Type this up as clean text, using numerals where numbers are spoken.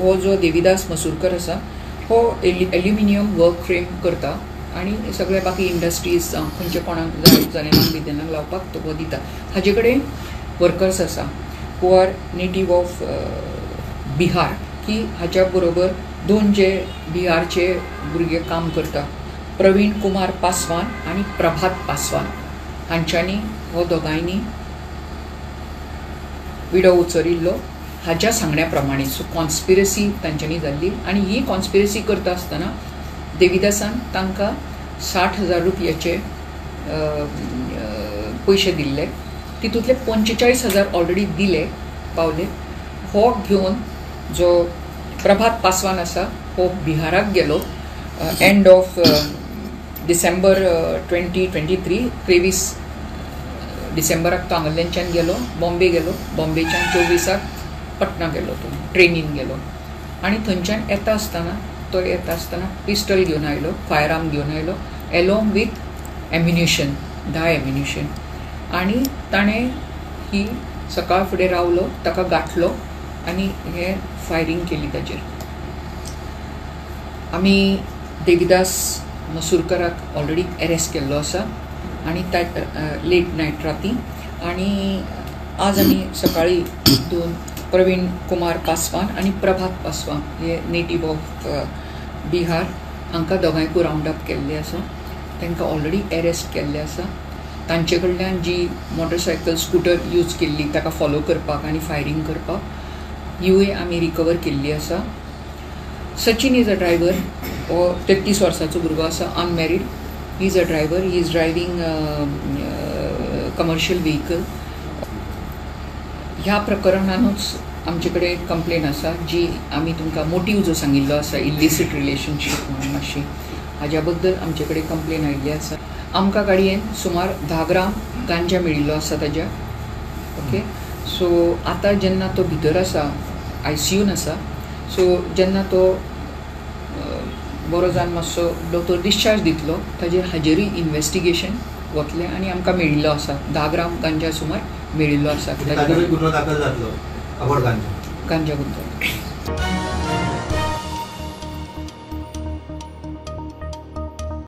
हो जो देविदास मसूरकर आसा हो एल्युमिनियम वर्क फ्रेम करता आनी सगळे बाकी इंडस्ट्रीज जावं खंयचे कोणाक जाय जनेलांक बिजनेलांक लावपाक तो हो दिता. हाजे कडेन वर्कर्स आसा who are native of Bihar की हाच्या बरोबर दोन जे बिहारचे भुरगे काम करता, प्रवीण कुमार पासवान आनी प्रभात पासवान, हांच्यांनी हो दोगांयनी विडो उचरिल्लो हाज्या सांगण्या प्रमाणे. सो कॉन्स्पिरसी तांच्यांनी जाल्ली आनी ही कॉन्स्पिरसी करता आसतना देविदासान तांकां 60,000 रुपयाचे पयशे दिल्ले, तितूंतले 45,000 ऑलरेडी दिले पावले. हो घेवन जो प्रभात पासवान आसा हो बिहाराक गेलो एंड ऑफ डिसेंबर 2023, 23 डिसेंबराक तो हांगासरल्यान गेलो, बॉम्बे गेलो, बॉम्बेच्यान 24 पटना गेलो, तो ट्रेनीन गेलो आनी थंयच्यान येता आसतना तो पिस्टल घेवन आयलो, फायर आर्म घेवन आयलो एलोंग विथ एम्युनिशन, 10 एम्युनिशन, आनी ताणें ही सकाळ फुडें रावलो, ताका गांठलो आनी हे फायरींग केली ताजेर. आमी देविदास मसूरकराक ऑलरेडी एरेस्ट केल्लो आसा आनी लेट नायट राती, आनी आज आमी सकाळी दोन प्रवीण कुमार पासवान आनी प्रभात पासवान हे नेटीव ऑफ बिहार हांकां दोगांयकूय रावंड अप केल्ले आसा. तांकां ऑलरेडी एरेस्ट केल्ले आसा. तांचे कडल्यान जी मोटरसायकल स्कुटर यूज केल्ली ताका फॉलो करपाक आनी फायरींग करपाक हिवूय आमी रिकवर केल्ली आसा. सचिन is a driver, हो 33 वर्सांचो भुरगो आसा, unmarried, he is a driver, he is driving commercial vehicle. ह्या प्रकरणानूच आमचे कडेन कंप्लेन आसा जी आमी तुमकां मोटीव जो सांगिल्लो आसा इलिसीट रिलेशनशीप म्हणून मातशी हाज्या बद्दल आमचे कडेन कंप्लेन आयिल्ली आसा. आमकां गाडयेन सुमार 10 ग्राम गांजा मेळिल्लो आसा ताज्या. ओके, सो आतां जेन्ना तो भितर आसा, आयसीयून आसा, सो जेन्ना तो बरो जावन मातसो दोतोर डिस्चार्ज दितलो ताजेर हाजेरूय इन्वेस्टिगेशन वतलें आनी आमकां मेळिल्लो आसा 10 ग्राम गांजा सुमार मेळिल्लो आसा. गुन्हो दाखल जातलो अबाउट गांजा, गांजा गुन्हो.